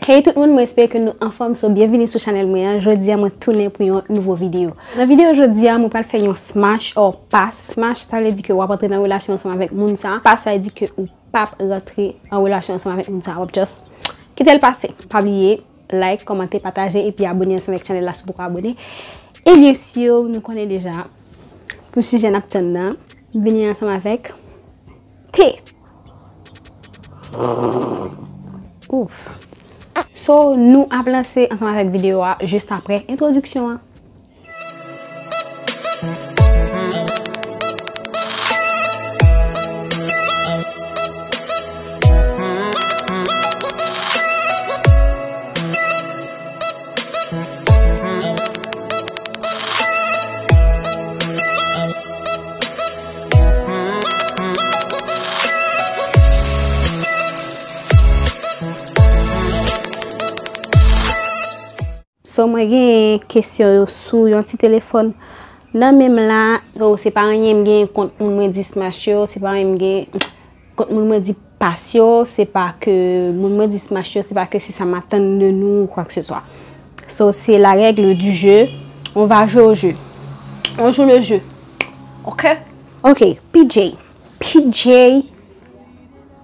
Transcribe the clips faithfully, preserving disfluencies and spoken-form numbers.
Hey tout moun, mwen espere ke nou anfòm, so byenvini sou chanèl mwen an. Jodi a mwen tounen pou yon nouvo videyo. Nan videyo jodi a, mwen pral fè yon smash or pass. Smash, sa vle di ke w ap antre nan relasyon ansanm avèk moun sa. Pass, sa vle di ke ou p ap rantre an relasyon ansanm avèk moun sa. W ap just kite l pase. Pa bliye, like, kòmante, pataje, epi abone ansanm avèk chanèl la si w poko abone. E byen si, nou konnen deja, pou sijè n ap tann nan, m vini ansanm avèk te. Ouf. So, nou ap lanse ansanm avèk videyo a jis apre entwodiksyon an. So, mwen gen kesyon yo sou yon ti telefòn nan men m la. So, se pa anyen m gen kont moun mwen di smash yo, se pa anyen m gen kont moun mwen di pass yo, se pa ke moun mwen di smash yo, se pa ke se sa m atann de nou ou quoi que ce soit. So, c'est la règle du jeu. On va jouer au jeu. On joue le jeu. OK? OK, P J. P J.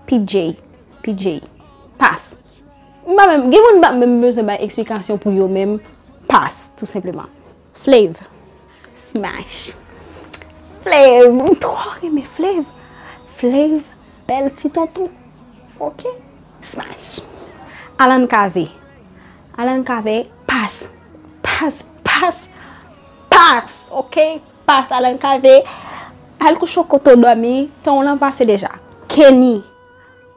P J. P J. Pass. M pa menm, gen moun m pa menm bezwen bay eksplikasyon pou yo menm. Pass, tou senpleman. Flav. Smash. Flav, m twò renmen Flav. Flav, bèl ti tonton. OK? Smash. Alan Cavé. Alan Cavé, pass. Pass, pass, pass. OK? Pass Alan Cavé. Al kouche w kote w dòmi, tan w lan pase deja. Kenny.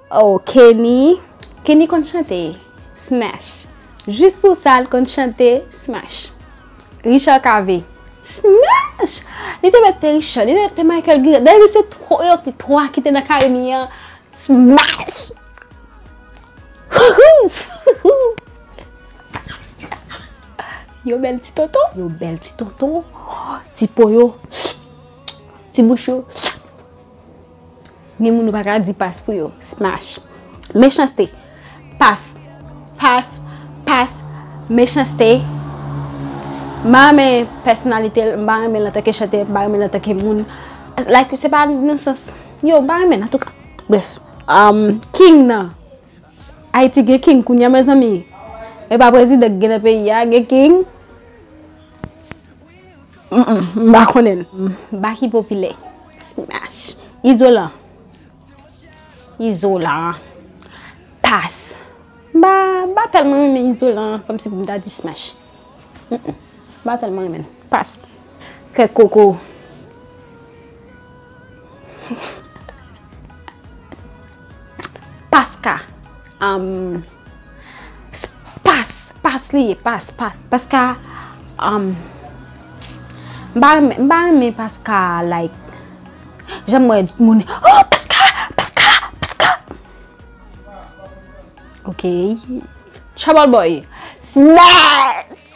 Oh, Kenny. Kenny konn chante. Smash. Jis pou sa, l konn chante. Smash. Richard Cavé. Smash! Li te mèt te Richard, li te mèt te Michael Guerrier. Dayè, se twa, yo te twa ki te nan Karimi an. Smash! Yo bèl ti tonton. Yo bèl ti tonton. Ti po yo. Ti bouch yo. Gen moun ou pa ka di pass pou yo. Smash. Mechanste. Pass. Pass. Pass. Mechanste. M pa renmen pèsonalite l, m pa renmen l antanke chantè, m pa renmen l antanke moun. Like, se pa nan sans, yo, m pa renmen l, antouka. Bref. Um, King nan. Ayiti gen King kounye a, mezanmi. E pa prezidan k gen nan peyi a, gen King. Mm, mm, m pa konnen l. Baky Popilè. Smash. Izolan. Izolan. Pass. M pa, m pa tèlman renmen Izolan, kòmsi pou m ta di smash. Mm, mm. M pa tèlman renmen l. Pass. Kèk koko. Paska. Um, s-, pass, pass li ye, pass, pass. Paska, um, m pa renmen, m pa renmen Paska, like, jan m wè moun, oh, Paska, Paska, Paska. OK. Trouble Boy. Smash!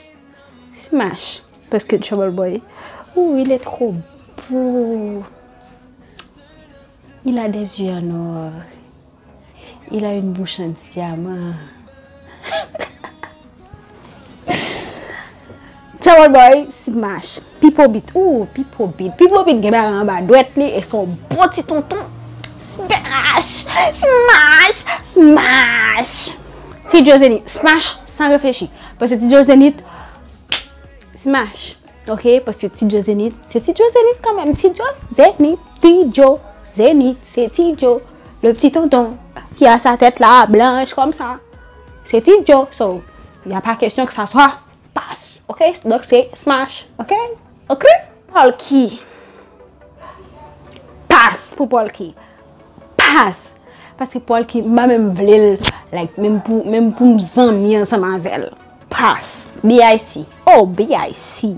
Smash. Parce que Trouble Boy, oh, il est trop beau. Il a des yeux en or. Il a une bouche en diamant. Trouble Boy, smash. Pipo Beat. Ooh, Pipo Beat. Pipo Beat gen bagay anba dwèt li e se yon bon ti tonton. Smash! Smash! Smash! Ti Joe Zenith. Smash san reflechi. Paske Ti Joe Zenith, smash. OK, paske Ti Joe Zenith, se Ti Joe Zenith kanmenm. Ti Joe Zenith, Ti Joe Zenith, se Ti Joe. Le petit tonton qui a sa tête là blanche comme ça. C'est Ti Joe. So, y a pas question que ça soit pass. OK? Donc, c'est smash. OK? OK? Polky. Pass pour Polky. Pass. Paske Polky, m pa menm vle l, like, menm pou, menm pou m zanmi ansanm avè l. Pass. B I C. Oh, B I C.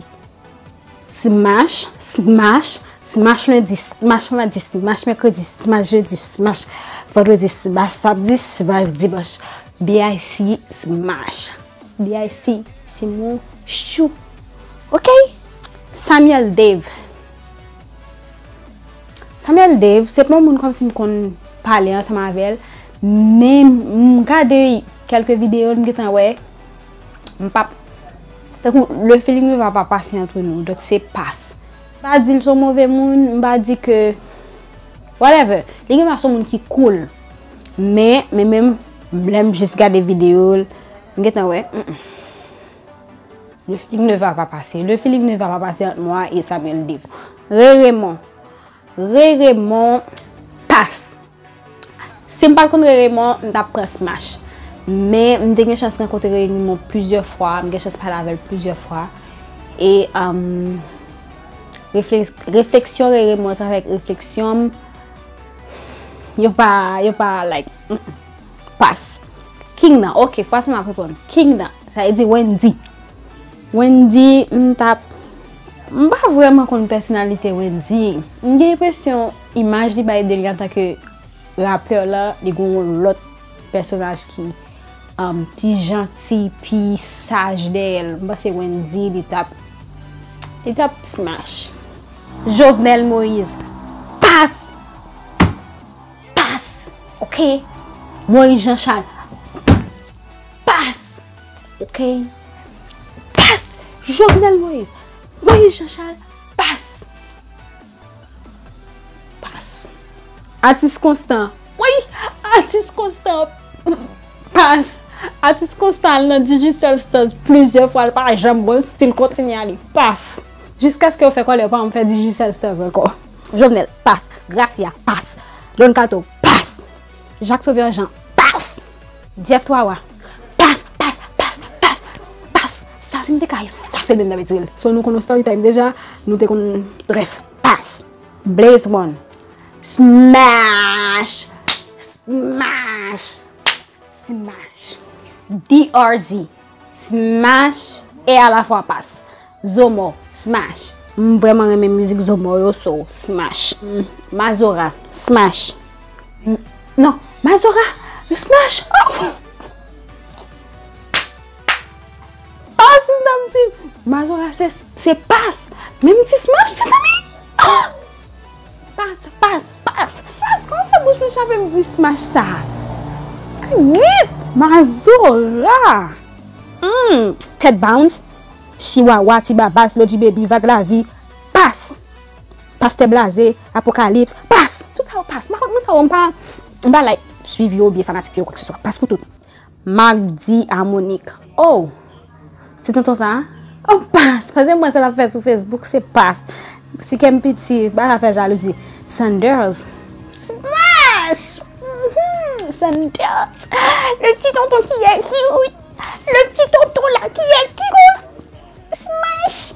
Smash, smash, smash lendi, smash madi, smash mèkredi, smash jedi, smash vandredi, smash samdi, smash dimanch. B I C, smash. B I C, se mon chou. OK? Samuel Dave. Samuel Dave, se pa yon moun kòmsi m konn pale ansanm avè l, men m gade kèlke videyo l, m gentan wè, m p ap, tankou, le feeling ne va pas passer entre nous, donk se pas. M pa di l se yon move moun, m pa di ke, whatever, li gentan se yon moun ki cool, men, men menm, lè m jis gade videyo l, m gentan wè, mm, mm. Le feeling ne va pas passer. Le feeling ne va pas passer entre moi et Samuel Dave. Ray Raymond. Ray Raymond, pas. Si m pa t konn Ray Raymond, m t ap pran Smash. Men, m te gen chans rankontre Ray Raymond plizyè fwa, m gen chans pale avè l plizyè fwa. E, um, refle-, refleksyon Ray Raymond, sa fè refleksyon m, yo pa, yo pa, like, mm, mm. Pas. King nan, ok, fwa sa m ap reponn. King nan, sa vle di Wendy. Wendy, m t ap, m pa vrèman konn pèsonalite Wendy. M gen enpresyon imaj li bay de li antanke rapè la, li gen yon lòt pèsonaj ki, um, pi janti, pi saj dèyè l. M panse Wendy, li t ap, li t ap smash. Jovenel Moïse, pas! Pas! Ok? Moïse Jean Charles, pas! Ok? Pas! Jovenel Moïse, Moïse Jean Charles, pas! Pas! Atis Constant, wi! Atis Constant, pas! Atis Constant al nan Digicel Stars plizyè fwa, l pa janm bon, still kontinye ale, pas! Jiskaske yo fè kòlè pa m fè Digicel Stars ankò. Jovenel, pas! Gracia, pas! Don Kato, pas! Jacques Sauveur Jean, pas! Jeff Twawa, pas, pas, pas, pas, pas! Sa, si m te ka efase l, menm nan retire l. So, nou konn yon story time deja, nou te konn, bref, pas! Blaze One, smash! Smash! Smash! D R Z, smash! E alafwa pas! Zomo, smash! M vrèman renmen mizik Zomo yo, so, smash! Mm, Mazora, smash! Mm, non, Mazora, smash! Oh! Pas, medam, ti Mazora se, se pas! Menm ti smash, mezanmi! Ah! Pas, pas, pas, pas! Kòman fè bouch mwen chape m di smash sa? Git! Mazora! Hmm, Ted Bounce, Chiwawa, Ti Babas, Loji Baby, Vag Lavi, pas! Pastè Blaze, Apokalips, pas! Tout sa yo pas. M pa konn moun sa yo, m pa, m pa like swiv yo oubyen fanatik yo, kwakseswa. Pas pou tout. Magdi Amonik. Oh! Ti tonton sa a? Oh, pas! Paske m wè sa l ap fè sou Facebook, se pas. Ti kè m piti, pa ka fè jalouzi. Sanders. Smash! Mhm, Sanders. Le ti tonton ki est cute. Le ti tonton la ki est cute. Smash!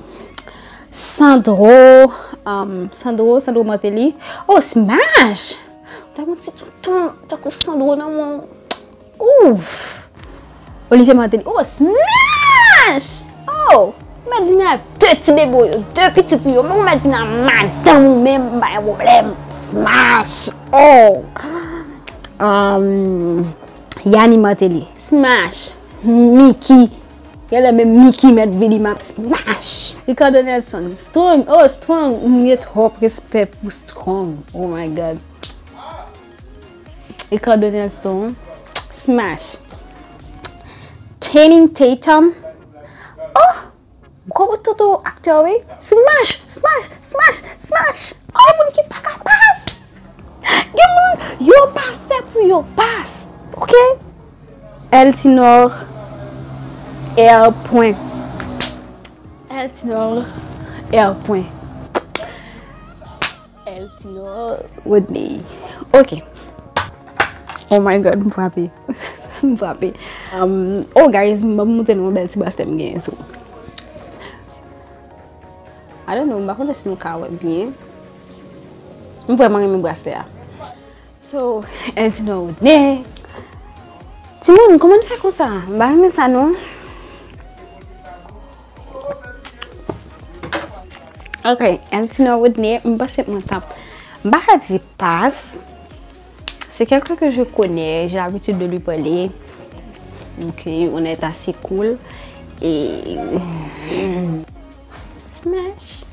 Sandro, um, Sandro, Sandro Martelly. Oh, smash! Tankou ti tonton, tankou Sandro nan mon. Ouf! Olivier Martelly. Oh, smash! Oh! Mèt vin a de ti bebe w yo, de pitit ou yo, men ou mèt vin a madanm ou menm, m pa gen pwoblèm. Smash! Oh! Um, Yani Martelly. Smash! Mickey. Genlè menm Mickey mèt vini, m ap smash! Ricardo Nelson. Strong. Oh, Strong. M gen twòp respè pou Strong. Oh my God. Ricardo Nelson, smash. Channing Tatum, oh, gwo bout toto aktè wi. Smash, smash, smash, smash. Oh, moun ki pa ka pas. Gen moun, yo pa fè pou yo pas. Ok? Eltinor, R. Pwen. Eltinor, R. Pwen. Eltinor Rodney. Ok. Oh my God, m frape. M frape. Um, oh guys, m ap montre nou yon bèl ti braslè m genyen sou. I don't know, m pa konnen si nou ka wè byen. M vrèman renmen braslè a. So, Eltinor Rodney. Timoun, kòman n fè konsa? M pa renmen sa non. Ok, Eltinor Rodney, m panse mwen t ap, m pa ka di pas. C'est quelqu'un que je connais, j'ai l'habitude de lui parler. Ok, on est assez cool. Et smash.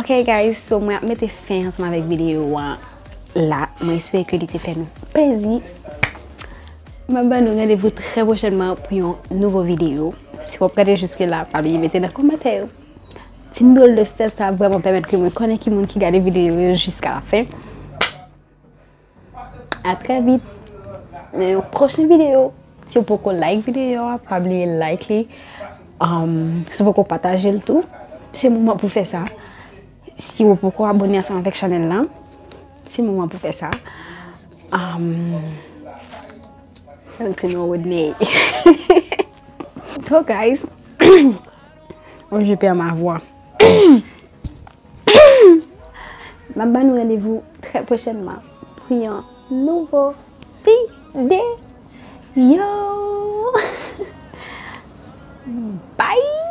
Ok guys, so mwen ap mete fen ansanm avèk videyo a la. Mwen espere ke li te fè nou plezi. M ap ban nou randevou trè pwochènman pou yon nouvo videyo. Si w ap gade jiske la, pa bliye mete nan kòmantè yo. Ti dròl de stèl sa vrèman pèmèt ke mwen konnen ki moun ki gade videyo yo jiska la fen. A trè vit nan yon pwochen videyo. Si w poko like videyo a, pa bliye like li. Um, si w poko pataje l tou, se moman pou fè sa. Si w poko abone ansanm avèk chanèl la, se moman pou fè sa. Um, Valentino Rodney. So guys, oh, je perds ma voix. M ap ban nou randevou trè pwochènman pou yon nouvo videyo. Bye!